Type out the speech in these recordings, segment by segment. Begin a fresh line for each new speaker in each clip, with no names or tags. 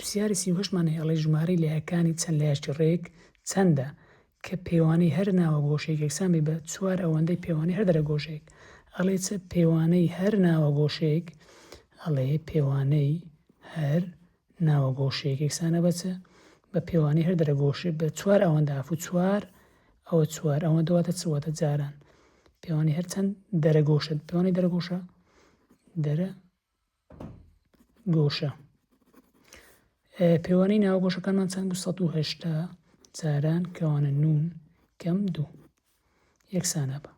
پرسیاری 38 مان هەیە ئەڵێ ژمارەی لایەکانی چەند لایەکی ڕێک چەندە کە پێوانەی هەر ناوەگۆشەیەک یەکسان بێ بە چوار ئەوەندەی پێوانەی هەر دەرەگۆشەیەک. ئەڵێ چ پێوانەی هەر ناوەگۆشەیەک ئەڵێ پێوانەی هەر ناوەگۆشەیەک یەکسانە بە چ؟ بە پێوانەی هەر دەرەگۆشەیەک بە چوار ئەوەندە ئافو چوار ئەوە چوار ئەوەندە واتە چ واتە جاران پێوانەی هەر چەند دەرەگۆشە پێوانەی دەرەگۆشە دەرە گۆشە پێوانەی ناوگۆشەکانمان چەند بوو 180 جاران کەوانە نون کەم دوو یەکسانە بە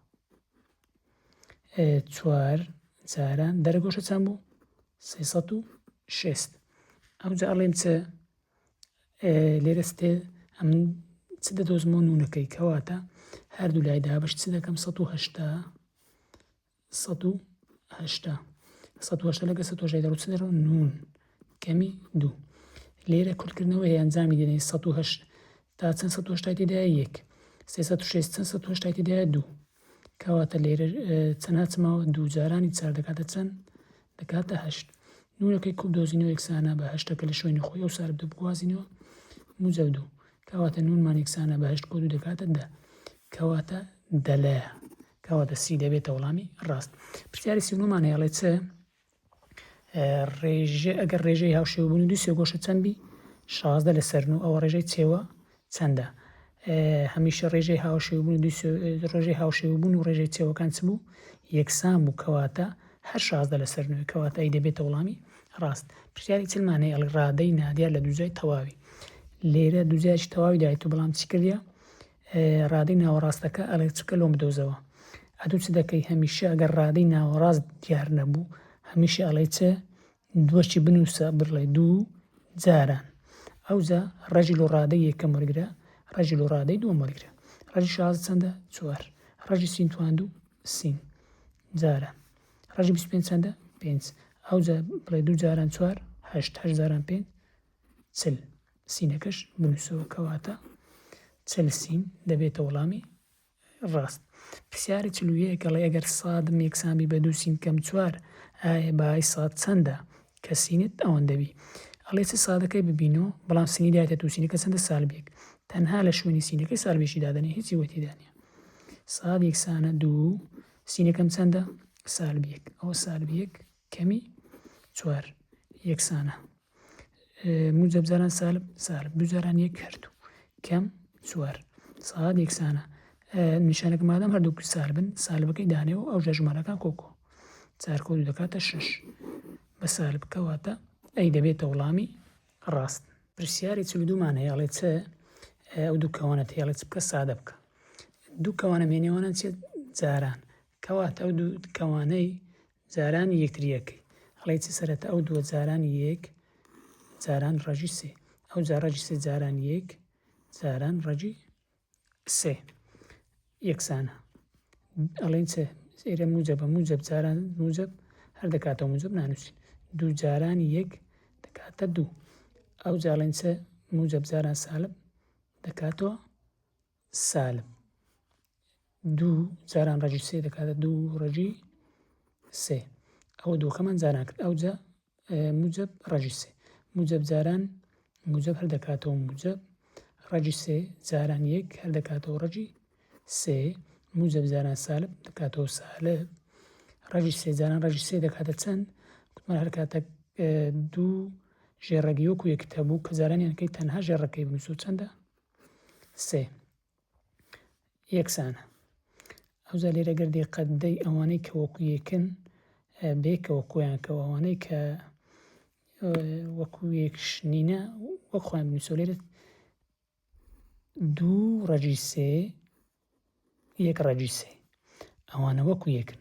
چوار جاران دەرەگۆشە چەند بوو 360 ئەوجا ئەڵێم چ لێرە ستێ ئەم چ دەدۆزمەوە نونەکەی کەواتە هەردوو لای دابش چ دەکەم 180 180 180 لەگە 180 دەڕوو چ دەڕۆ نون کەمی دوو لێرە کورتکردنەوە هەیە ئەنجامی دێنێ 108 تا چەند 180 تێدایە یەک 360 چەند 180 تێدایە دوو کەواتە لێرە چەند هەچمەوە دوو جارانی چار دەکاتە چەند دەکاتە هەشت نونەکەی کوب دۆزینەوە یەکسانە بە هەشتەکە لە شوێنی خۆی ئەو سالب دوو بگوازینەوە موجەب دوو کەواتە نونمان یەکسانە بە هەشت کۆ دوو دەکاتە دە کەواتە دەلایە کەواتە C دەبێتە وەڵامی ڕاست. پرسیاری سیونۆمان هەیە ئەڵێ چ ڕێژە ئەگەر ڕێژەی هاوشێوەبوونی دوو سێگۆشە چەند بی 16 لەسەر نۆ ئەوە ڕێژەی چێوە چەندە هەمیشە ڕێژەی هاوشێوەبوون دوو ڕێژەی هاوشێوەبوون و ڕێژەی چێوەکان چ بوو یەکسان بوو کەواتە هەر 16 لەسەر نۆی کەواتە A دەبێتە وەڵامی ڕاست پرسیاری چلمان هەیە ئەڵێ ڕادەی نادیار لە دووجای تەواوی لێرە دووجایکی تەواوی دایت و بەڵام چی کردیە ڕادەی ناوەڕاستەکە ئەڵێ چکە لۆم بدۆزەوە ئەتوو چ دەکەی هەمیشە ئەگەر ڕادەی ناوەڕاست دیار نەبوو هەمیشە ئەڵێ چ دووەکی بنووسە بڵێ دوو جاران ئەوجا ڕەجی لۆ ڕادەی یەکەم وەرگرە ڕەجی لۆ ڕادەی دووەم وەرگرە ڕەجی شازدە چەندە چوار ڕەجی سین توان دوو سین جاران ڕەجی 25 چەندە پێنج ئەوجا بڵێ دوو جاران چوار هەشت هەشت جاران پێنج 40 سینەکەش بنووسەوە کەواتە 40 سین دەبێتە وەڵامی ڕاست. پرسیاری 41 ئەڵێ ئەگەر سادم یەکسان بی بە دوو سین کەم چوار ئایا بەهای ساد چەندە کە سینت ئەوەندە بی ئەڵێ چ سادەکەی ببینۆ بەڵام سینی دایتە تو سینەکە چەندە سالب یەک تەنها لە شوێنی سینەکەی سالبێکی دادەنێ هیچی وە تێدا نییە ساد یەکسانە دوو سینەکەم چەندە سالب یەک ئەوە سالب یەک کەمی چوار یەکسانە موجب جاران سالب سالب دوو جاران یەک هەردوو کەم چوار ساد یەکسانە نیشانەکە مادەم هەردوو سالبن سالبەکەی دانێ و ئەو ژمارەکان کۆکۆ چار کۆ دوو دەکاتە شش بە سالب کەواتە A دەبێتە وەڵامی ڕاست. پرسیاری چل دوومان هەیە ئەڵێ چ ئەو دوو کەوانە تێڵێ چ بکە سادە بکە دوو کەوانە مێنێوانە چێت جاران کەواتە ئەو دوو کەوانەی جارانی یەکتریەکەی ئەڵێی چ سەرەتا ئەو دووە جارانی یەک جاران ڕەجی سێ ئەو جا ڕەجی سێ جاران یەک جاران ڕەجی سێ یەکسانە ئەڵێن چ ئێرە موجەبە موجەب جاران موجەب هەر دەکاتەوە موجەب نانووسین دوو جارانی یەک دەکاتە دوو ئەو جاڵێن چ موجەب جاران سالب دەکاتەوە سالب دوو جاران ڕەجی سێ دەکاتە دوو ڕەجی سێ ئەوە دووەکەمان جاران کرد ئەوجا موجب ڕەجی سێ موجب جاران موجب هەر دەکاتەوە موجب ڕەجی سێ جاران یەک هەر دەکاتەوە ڕەجی سێ موجب جاران سالب دەکاتەوە سالب ڕەجی سێ جاران ڕەجی سێ دەکاتە چەند کوتمان هەر کاتێک دوو ژێڕەگی وەکو یەک هەبوو کە جارانیان کەی تەنها ژێڕەکەی بنووسۆ چەندە سێ یەکسانە. ئەوجا لێرە گەر دیقەت بدەی ئەوانەی کە وەکو یەکن بەیەکەوە کۆیان کەوە ئەوانەی کە وەکو یەکش نینە وەک خۆیان بنووسەوە لێرە دوو ڕەجی سێ یەک ڕەجی سێ ئەوانە وەکو یەکن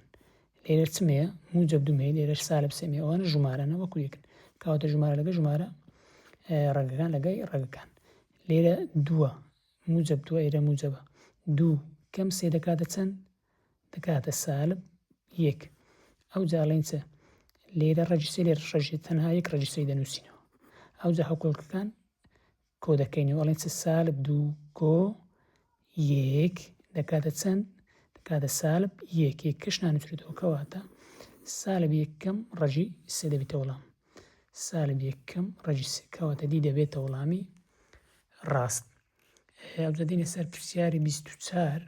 لێرە چم هەیە موجب دوم هەیە لێرەش سالب سێم هەیە ئەوانە ژمارەنە وەکو یەکن کەواتە ژمارە لەگە ژمارە ڕەگەکان لەگەی ڕەگەکان لێرە دووە موجب دووە ئێرە موجبە دوو کەم سێ دەکاتە چەند دەکاتە سالب یەک ئەو جاڵین چ لێرە ڕەجی سێ لێرە ڕەجی تەنها یەک ڕەجی سێ دەنووسینەوە ئەو جا هەوکڵکەکان کۆ دەکەینەوە ئەڵێن چ سالب دوو کۆ یەک دەکاتە چەند دەکاتە سالب یەک یەک کەش نانووسرێتەوە کەواتە سالب یەک کەم ڕەجی سێ دەبیتە وەڵام. سالب یەک کەم ڕەگی سێ. کەواتە D دەبێتە وەڵامی ڕاست. ئەوجا دێینە سەر پرسیاری 24.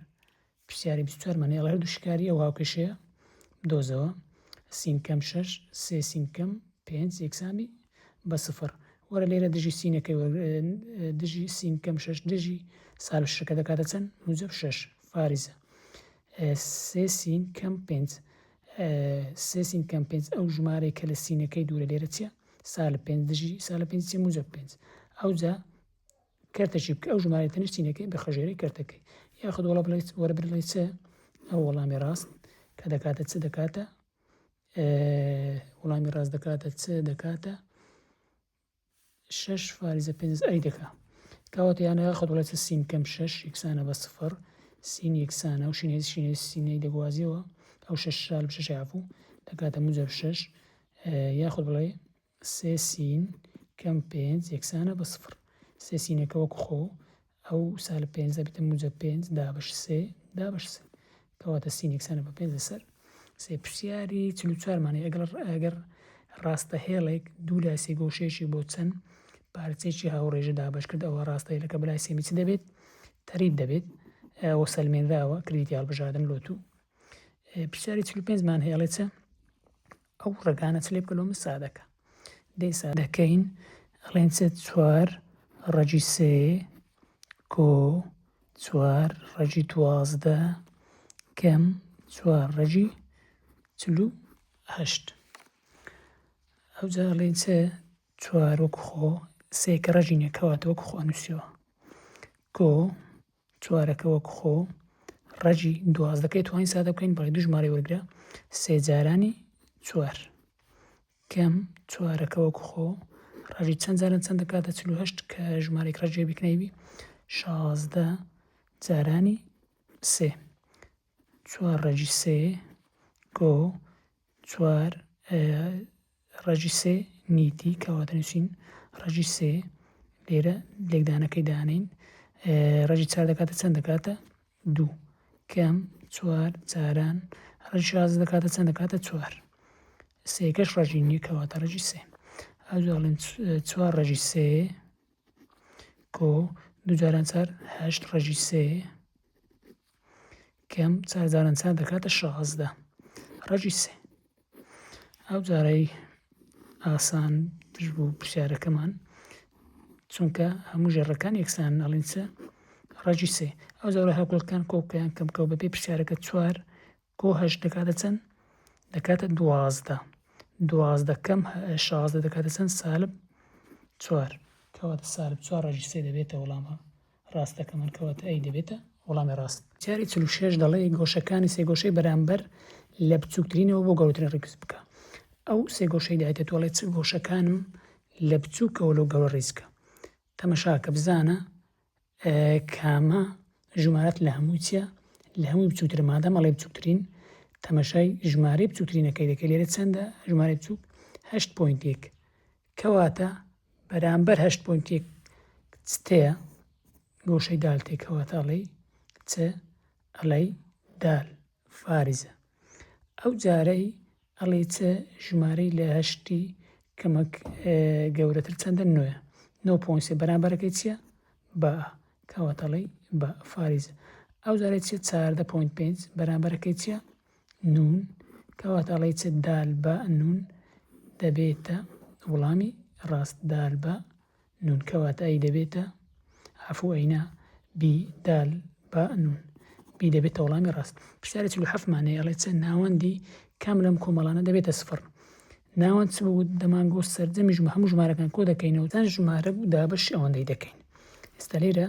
پرسیاری 24 مانای ئەڵێ هەردوو شیکاری ئەو هاوکێشەیە بدۆزەوە. سین کەم شەش سێ سین کەم پێنج یەکسانی بە سفر. وەرە لێرە دژی سینەکەی دژی سین کەم شەش دژی سالب شەشەکە دەکاتە چەند؟ موجب شەش فارزە. سێ سین کەم پێنج سێ سین کەم پێنج ئەو ژمارەی کە لە سینەکەی دوورە لێرە چیە؟ سالب پێنج دژی سالب پێنج چیە؟ موجب پێنج. ئەوجا کەرتەکی بکە ئەو ژمارەی تەنیشت سینەکەی بخە ژێرەی کەرتەکەی یاخود وەڵا بڵێ وەرە بڵێ چ ئەو وەڵامی ڕاست کە دەکاتە چ دەکاتە وەڵامی ڕاست دەکاتە چ دەکاتە شەش فارزە پێنج ئەی دەکا کەواتە یانە یاخود بڵێ چ سین کەم شەش یەکسانە بە سفر سین یەکسانە و شینێ شینێ سینەی دەگوازیەوە ئەو شەش سالب شەش عفو دەکاتە موجب شەش یاخود بڵێ سێ سین کەم پێنج یەکسانە بە سفر. سێ سینەکە وەکو خۆ ئەو سالب پێنج دەبێتە موجەب پێنج دابەش سێ دابەش سێ. کەواتە سین یەکسانە بە پێنج لەسەر سێ. پرسیاری 44 مانەیە ئەگەر ئەگەر ڕاستە هێڵێک دوو لای سێ گۆشەیەکی بۆ چەند پارچەیەکی هاوڕێژە دابەش کرد ئەوە ڕاستە هێڵەکە بەلای سێمی چ دەبێت؟ تەریب دەبێت. ئەوە سەلمێنراوە کریدیتی هەڵبژاردن لۆ تو. پرسیاری 45 مان هەیە ئەڵێ چ؟ ئەو ڕەگانە چ لێ بکە لۆ من سادەکە دەی سادەکەین ئەڵێن چ چوار ڕەگی سێ کۆ چوار ڕەگی 12 کەم چوار ڕەگی 48 ئەوجا ئەڵێن چ چوار وەکو خۆ سێ کە ڕەگی نیە کەواتە وەکو خۆ ئەنووسیەوە کۆ چوارەکە وەک خۆ ڕەگی دوازدەکەی توانین سادە بکەین بەڵێ دوو ژمارەی وەرگرە سێ جارانی چوار کەم چوارەکە وەک خۆ ڕەگی چەند جاران چەند دەکاتە 48 کە ژمارەێک ڕەگی بکنەوی 16 جارانی سێ چوار ڕەگی سێ کۆ چوار ڕەگی سێ نیتی کەواتە نووسین ڕەگی سێ لێرە لێکدانەکەی دانین ڕەگی چار دەکاتە چەند دەکاتە دوو کەم چوار جاران ڕەگی 16 دەکاتە چەند دەکاتە چوار سێکەش ڕەگی نییە کەواتە ڕەگی سێ ئەو ئەڵێن چوار ڕەگی سێ کۆ دوو جاران چار هەشت ڕەگی سێ کەم چار جاران چار دەکاتە 16 ڕەگی سێ ئەو جارەی ئاسان تر بوو پرسیارەکەمان چونکە هەموو ژێڕەکان یەکسان ئەڵین چ ڕەگی سێ ئەو جارە هاوکۆڵکان کۆکیان کەم کەەوە بەپێی پرسیارەکە چوار کۆ هەشت دەکاتە چەند دەکاتە 12 12 کەم 16 دەکاتە چەند سالب چوار کەواتە سالب چوار ڕەگی سێ دەبێتە وەڵامە ڕاستەکەمان کەواتە A دەبێتە وەڵامی ڕاست. پرسیاری 46 دەڵێ گۆشەکانی سێگۆشەی بەرامبەر لە بچووکترینەوە بۆ گەورەترین ڕیز بکە. ئەو سێگۆشەی دایتە تۆ ئەڵێ چ گۆشەکانم لە بچووکەوە لۆ گەورە ڕیز کە. تەمەشاکە بزانە کامە ژمارەت لە هەمووی چیە لە هەمووی بچووکترە مادەم ئەڵێ بچووکترین تەمەشای ژمارەی بچووکترینەکەی دەکەی لێرە چەندە ژمارەی بچووک هەشت point یەک کەواتە بەرامبەر هەشت point یەک چ تێیە؟ گۆشەی دال تێ کەواتە ئەڵێی چ؟ ئەڵێی دال فارزە. ئەو جارەی ئەڵێی چ ژمارەی لە هەشتی کەمەک گەورەتر چەندە؟ نۆیە. نۆ point سێ بەرامبەرەکەی چییە؟ بە کەواتە ئەڵێی بە فارزە. ئەو جارەی چ 14 point پێنج بەرامبەرەکەی چییە؟ نون کەواتە ئەڵێی چ دال بە نون دەبێتە وڵامی ڕاست دال بە نون کەواتە A دەبێتە عەفو ئەینا B دال بە نون B دەبێتە وەڵامی ڕاست پرسیاری 47 مانەیە ئەڵێ چ ناوەندی کام لەم کۆمەڵانە دەبێتە سفر ناوەند چ بوو دەمانگۆ سەرجەمی ژمە هەموو ژمارەکان کۆ دەکەینەوە چەند ژمارە بوو دابەشی ئەوەندەی دەکەین ئێستا لێرە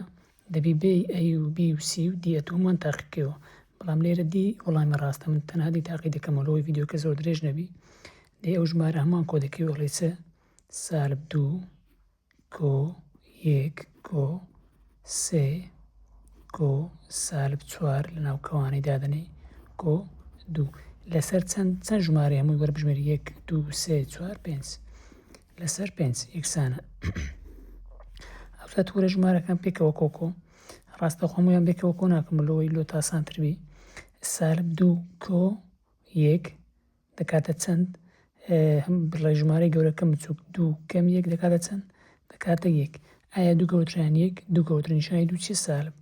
دەبی بێی A و B و C و D ئەتۆمان تاقیکەوە بەڵام لێرە D وەڵامی ڕاستە من تەنها D تاقی دەکەمەوە لەوەی ڤیدیۆکە زۆر درێژ نەبی دەی ئەو ژمارە هەمان کۆ دەکەی و ئەڵێ چ سالب دوو کۆ یەک کۆ سێ کۆ سالب چوار لە ناو کەوانەی دادەنێی کۆ دوو لەسەر چەند چەند ژمارەی هەمووی وەربژمێری یەک دوو سێ چوار پێنج لەسەر پێنج یەکسانە ئەوسا تورە ژمارەکان پێکەوە کۆکۆ ڕاستە خۆمویان بێکەوە کۆ ناکەم لەوەی لۆ تاسانتر بی سالب دوو کۆ یەک دەکاتە چەند؟ هەم بڵێ ژمارەی گەورە کەم بچووک دوو کەم یەک دەکاتە چەند؟ دەکاتە یەک. ئایا دوو گەورەترە یان یەک؟ دوو گەورەترە نیشانەی دوو چیە؟ سالب.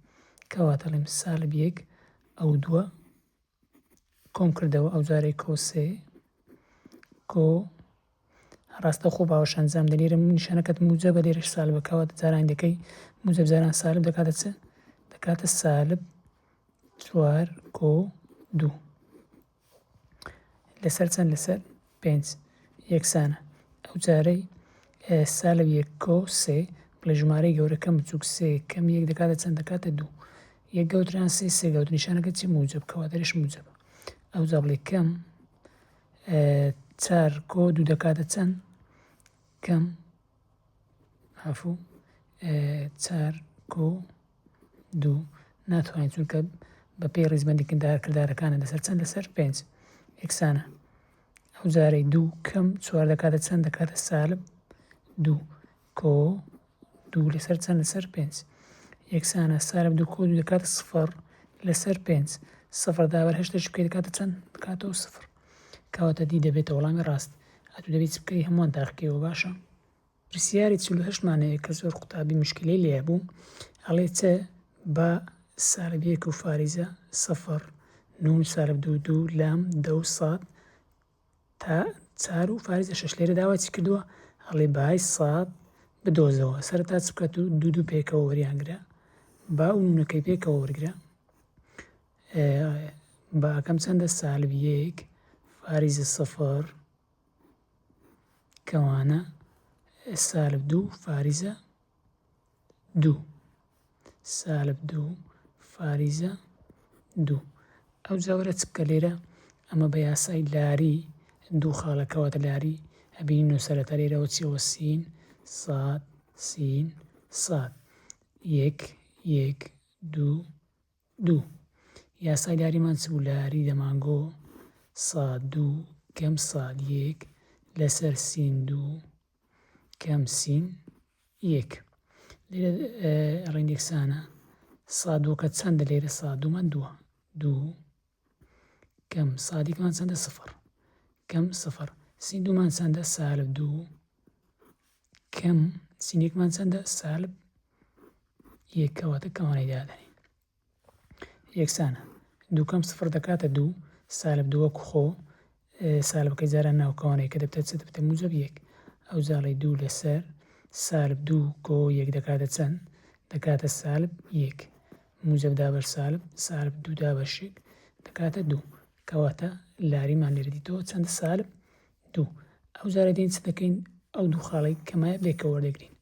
کەواتە ئەڵێم سالب یەک ئەو دووە کۆم کردەوە ئەو جارەی کۆ سێ کۆ ڕاستەوخۆ باوەش ئەنجام دە لێرە نیشانەکەت موجەبە لێرەش سالبە کەواتە جارانی دەکەی موجەب جاران سالب دەکاتە چ؟ دەکاتە سالب چوار کۆ دوو. لەسەر چەند لەسەر پێنج یەکسانە ئەو جارەی سالب یەک کۆ سێ بڵێ ژمارەی گەورە کەم بچووک سێ کەم یەک دەکاتە چەند دەکاتە دوو یەک گەوتران سێ سێ گەوت نیشانەکە چی موجب کەواتە لێش موجب ئەو جا بڵێ کەم چار کۆ دوو دەکاتە چەند کەم عەفو چار کۆ دوو ناتوانین چونکە بە پێی ڕیزبەندی کردار کردارەکانە لەسەر چەند لەسەر پێنج یەکسانە ئەو جارەی دوو کەم چوار دەکاتە چەند دەکاتە سالب دوو کۆ دوو لەسەر چەند لەسەر پێنج یەکسانە سالب دوو کۆ دوو دەکاتە سفر لەسەر پێنج سفر دابەر هەشتەش بکەی دەکاتە چەند دەکاتەوە سفر کەواتە دی دەبێتە وەڵامی ڕاست ئەتو دەبێت چ بکەی هەمووان تاقیکەیەوە باشە. پرسیاری 48 مان هەیە کە زۆر قوتابی مشکلەی لێ هەبوو ئەڵێ چ با سالب یەک و فاریزە سفر نون سالب دوو دوو لام دە و ساد تا چار و فاریزە شەش لێرە داوای چی کردووە ئەڵێ بای ساد بدۆزەوە سەرەتا چ بکە تو دوو دوو پێکەوە وەریانگرە با و نونەکەی پێکەوە وەرگرە باکەم چەندە سالب یەک فاریزە سفر کەوانە سالب دوو فاریزە دوو سالب دوو فاریزە دوو ئەو جاوەرە چ بکە لێرە ئەمە بە یاسای لاری دوو خاڵە کەواتە لاری ئەبینین و سەرەتا لێرەوە چیەوە سین ساد سین ساد یەک یەک دوو دوو. یاسای لاریمان چ بوو؟ لاری دەمانگۆ ساد دوو کەم ساد یەک لەسەر سین دوو کەم سین یەک. لێرە ئەڵێن یەکسانە ساد دووەکە چەندە لێرە ساد دوومان دووە دوو کەم ساد یەکمان چەندە سفر کەم سفر سین دوومان چەندە سالب دوو کەم سین یەکمان چەندە سالب یەک کەواتە کەوانەی دادەنین یەکسانە دوو کەم سفر دەکاتە دوو سالب دوو وەکو خۆ سالبەکەی جاران ناو کەوانەی کە دەبتە چ دەبتە موجب یەک ئەو جاڵی دوو لەسەر سالب دوو کۆ یەک دەکاتە چەند دەکاتە سالب یەک موجب دابەش سالب سالب دوو دابەش یەک دەکاتە دوو کەواتە لاریمان لێرە دیتەوە چەندە سالب دوو ئەو جارە دێین چ دەکەین ئەو دوو خاڵەی کەمایە بێکەوە وەردەگرین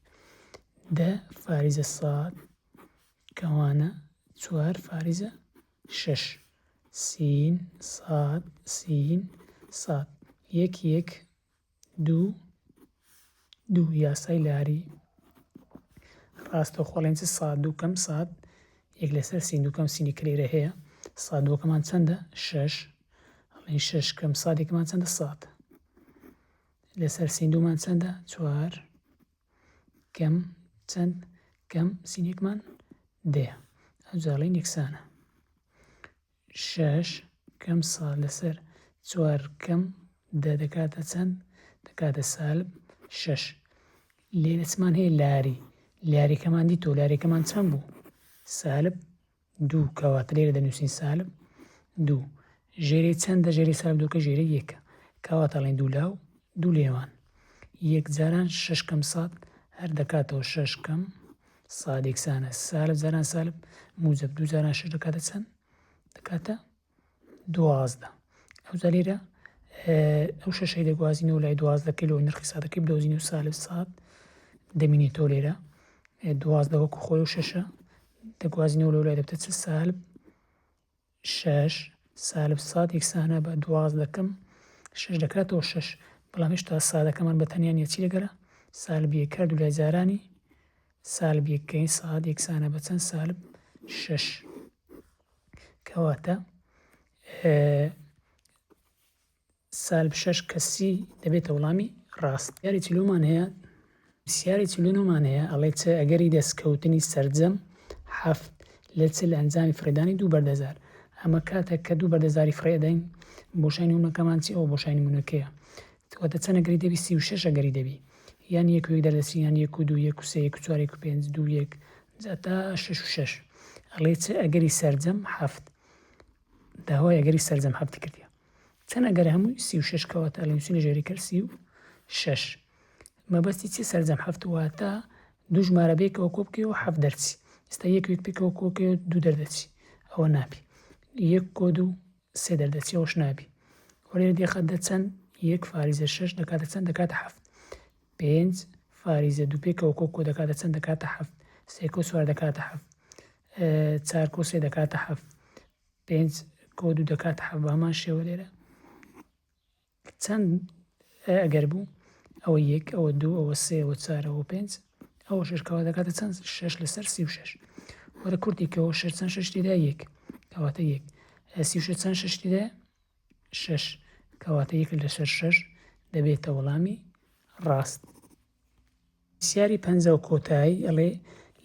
دە فاریزە ساد کەوانە چوار فاریزە شەش سین ساد سین ساد یەک یەک دوو دوو یاسای لاری ڕاستەوخۆ ئەڵێن چ ساد دوو کەم ساد یەک لەسەر سین دوو کەم سینی کە لێرە هەیە ساد دووەکەمان چەندە شەش ئەڵێن شەش کەم سادێکمان چەندە ساد لەسەر سین دوومان چەندە چوار کەم چەند کەم سینێکمان دەیە ئەوجا ئەڵێن یەکسانە شەش کەم سا لەسەر چوار کەم دە دەکاتە چەند؟ دەکاتە سالب شەش. لێرە چمان هەیە لاری. لاریەکەمان دیتەوە لاریەکەمان چەند بوو؟ سالب دوو کەواتە لێرە دەنووسین سالب دوو. ژێرەی چەندە؟ ژێرەی سالب دووەکە ژێرەی یەکە. کەواتە ئەڵێین دوو لاو دوو لێوان. یەک جاران شەش کەم ساد هەر دەکاتەوە شەش کەم ساد یەکسانە سالب جاران سالب موجب دوو جاران شەش دەکاتە چەند؟ دەکاتە 12 ئەوجا لێرە ئەو شەشەی دەگوازینەوە لای 12 کیلۆ نرخی سادەکەی بدۆزین و سالب ساد دەمینێتەوە لێرە 12 وەکو خۆی و شەشە دەگوازینەوە لەو لای دەبتە چ سالب شەش سالب ساد یەکسانە بە 12 کەم شەش دەکاتەوە شەش بەڵام هێشتا سادەکەمان بە تەنیا نیە چی لەگەرە سالب یەک هەردوو لای جارانی سالب یەک کەین ساد یەکسانە بە چەند سالب شەش کەواتە سالب شەش کە سی دەبێتە وڵامی ڕاست. پرسیاری چلۆمان هەیە پرسیاری چلۆنۆمان هەیە ئەڵێ چ ئەگەری دەستکەوتنی سەرجەم حەفت لە چل ئەنجامی فڕێدانی دوو بەردەزار ئەمە کاتێک کە دوو بەردەزاری فڕێ ئەدەین بۆشای نمونەکەمان چی ئەوە بۆشای نمونەکەیە. واتە چەند ئەگەری دەبی؟ 36 ئەگەری دەبی. یان یەک و یەک دەردەچی یان یەک و دوو یەک و سێ یەک و چوار یەک و پێنج دوو یەک جا تا شەش و شەش. ئەڵێ چ ئەگەری سەرجەم حەفت. داوای ئەگەری سەرجەم حەفتی کردیە. چەند ئەگەرە هەمووی؟ 36 کەواتە ئەڵێ نووسینە ژێری کەر 36. مەبەستی چی سەرجەم حەفت واتە دوو ژمارە بێکەوە کۆ بکەیەوە حەفت دەرچی. ئێستا یەک و یەک پێکەوە کۆ بکەیەوە دوو دەردەچی. ئەوە نابی. یەک کۆ دوو سێ دەردەچی ئەوەش نابی. وەرێ دێخە دە چەند یەک فاریزە شەش دەکاتە چەند دەکاتە حەفت. پێنج فاریزە دوو پێکەوە کۆ کۆ دەکاتە چەند دەکاتە حەفت. سێ کۆ چوار دەکاتە حەفت. چار کۆ سێ دەکاتە حەفت. پێنج کۆ دوو دەکاتە حەفت بە هەمان شێوە لێرە چەند ئەگەر بوو ئەوە یەک ئەوە دوو ئەوە سێ ئەوە چار ئەوە پێنج ئەوە شەش کەوا دەکاتە چەند شەش لەسەر 36 وەرە کورتی کەەوە شەش چەند شەش تێدا یەک کەواتە یەک 36 چەند شەش تێدا شەش کەواتە یەک لەسەر شەش دەبێتە وەڵامی ڕاست. پرسیاری پەنجا و کۆتایی ئەڵێ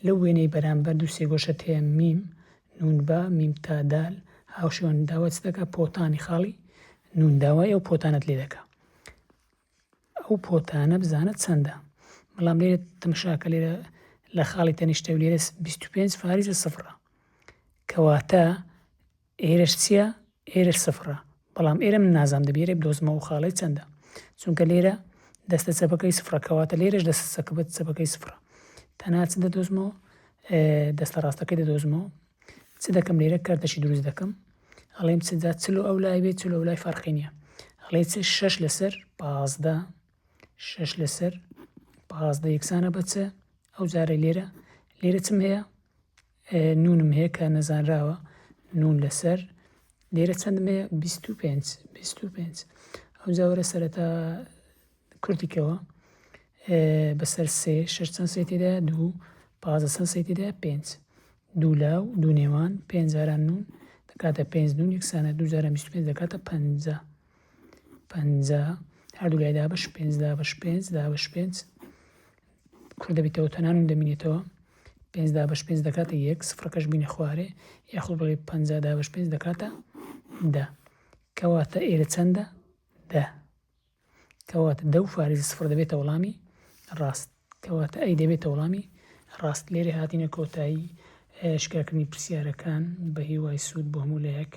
لەو وێنەی بەرامبەر دوو سێگۆشەت هەیە میم نون با میم تا دال هاوشێوەن داوای چ دەکا پۆتانی خاڵی نون داوای ئەو پۆتانەت لێ دەکا ئەو پۆتانە بزانە چەندە بەڵام لێرە تەمشاکە لێرە لە خاڵی تەنیشتە و لێرە 25 فاریزە سفرە کەواتە ئێرەش چیە؟ ئێرەش سفرە بەڵام ئێرە من نازانم دەبی ئێرە بدۆزمەوە ئەو خاڵەی چەندە چونکە لێرە دەستە چەپەکەی سفرە کەواتە لێرەش دەستە چەپەکەی سفرە تەنها چ دەدۆزمەوە دەستە ڕاستەکەی دەدۆزمەوە چ دەکەم لێرە کەرتەشی دروست دەکەم ئەڵێم چ جا چلو ئەو لای بێ چلو ئەو لای فەرقی نییە ئەڵێ چ شەش لەسەر 15 شەش لەسەر 15 یەکسانە بە چ ئەو جارە لێرە لێرە چم هەیە نونم هەیە کە نەزانراوە نون لەسەر لێرە چەندم هەیە 25 25 ئەوجا وەرە سەرەتا کورتیکەوە بەسەر سێ شەش چەند سێ تێدا دوو پازە چەند سێ تێدا پێنج دوو لا و دوو نێوان پێنج جاران نون دەکاتە پێنج نون یەکسانە دوو جاران 25 دەکاتە پەنجا پەنجا هەردوو لای دابەش پێنج دابەش پێنج دابەش پێنج کورت دەبیتەوە تەنها نون دەمینێتەوە پێنج دابەش پێنج دەکاتە یەک سفرەکەش بینە خوارێ یاخود بڵێ 50 دابەش پێنج دەکاتە دە کەواتە ئێرە چەندە دە کەواتە دە و فاریزە سفر دەبێتە وەڵامی ڕاست کەواتە ئەی دەبێتە وەڵامی ڕاست لێرە هاتینە کۆتایی شکاکردنی پرسیارەکان بە هیوای سوود بۆ هەموو لایەک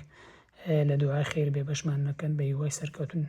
لە دوعای خێر بێ بەشمان نەکەن بە هیوای سەرکەوتن.